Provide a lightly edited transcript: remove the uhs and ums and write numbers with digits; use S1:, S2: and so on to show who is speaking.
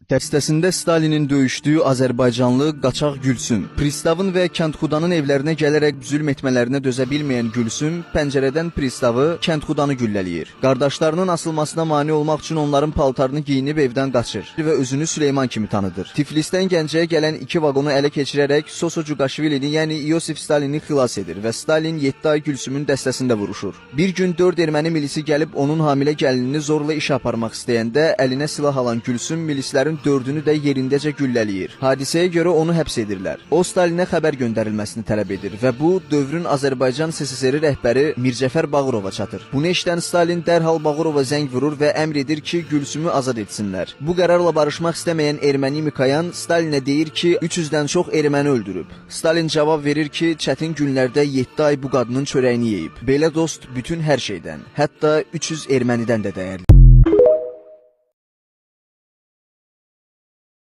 S1: Dəstəsində Stalinin döyüşdüyü Azərbaycanlı qaçaq Gülsüm, Pristavın və kəndxudanın evlərinə gələrək zülm etmələrinə dözə bilməyən Gülsüm pəncərədən Pristavı, kəndxudanı güllələyir. Qardaşlarının asılmasına mane olmaq üçün onların paltarını geyinib evdən qaçır və özünü Süleyman kimi tanıdır. Tiflisdən Gəncəyə gələn iki vaqonu ələ keçirərək Soso Cuqaşvilini, yəni İosif Stalini xilas edir və Stalin 7 ay Gülsümün dəstəsində vuruşur. Bir gün 4 erməni milisi gəlib onun hamilə gəlinini zorla işə aparmaq istəyəndə əlinə silah alan Gülsüm milislərin 4-ünü də yerindəcə güllələyir. Hadisəyə görə onu həbs edirlər. O Stalinə xəbər göndərilməsini tələb edir və bu dövrün Azərbaycan SSR rəhbəri Mircəfər Bağırova çatır. Bunu eşidən Stalin dərhal Bağırova zəng vurur və əmr edir ki, Gülsümü azad etsinlər. Bu qərarla barışmaq istəməyən erməni Mikayan Stalinə deyir ki, 300-dən çox erməni öldürüb. Stalin cavab verir ki, çətin günlərdə 7 ay bu qadının çörəyini yeyib. Belə dost bütün hər şeydən, hətta 300 ermənidən də dəyərli.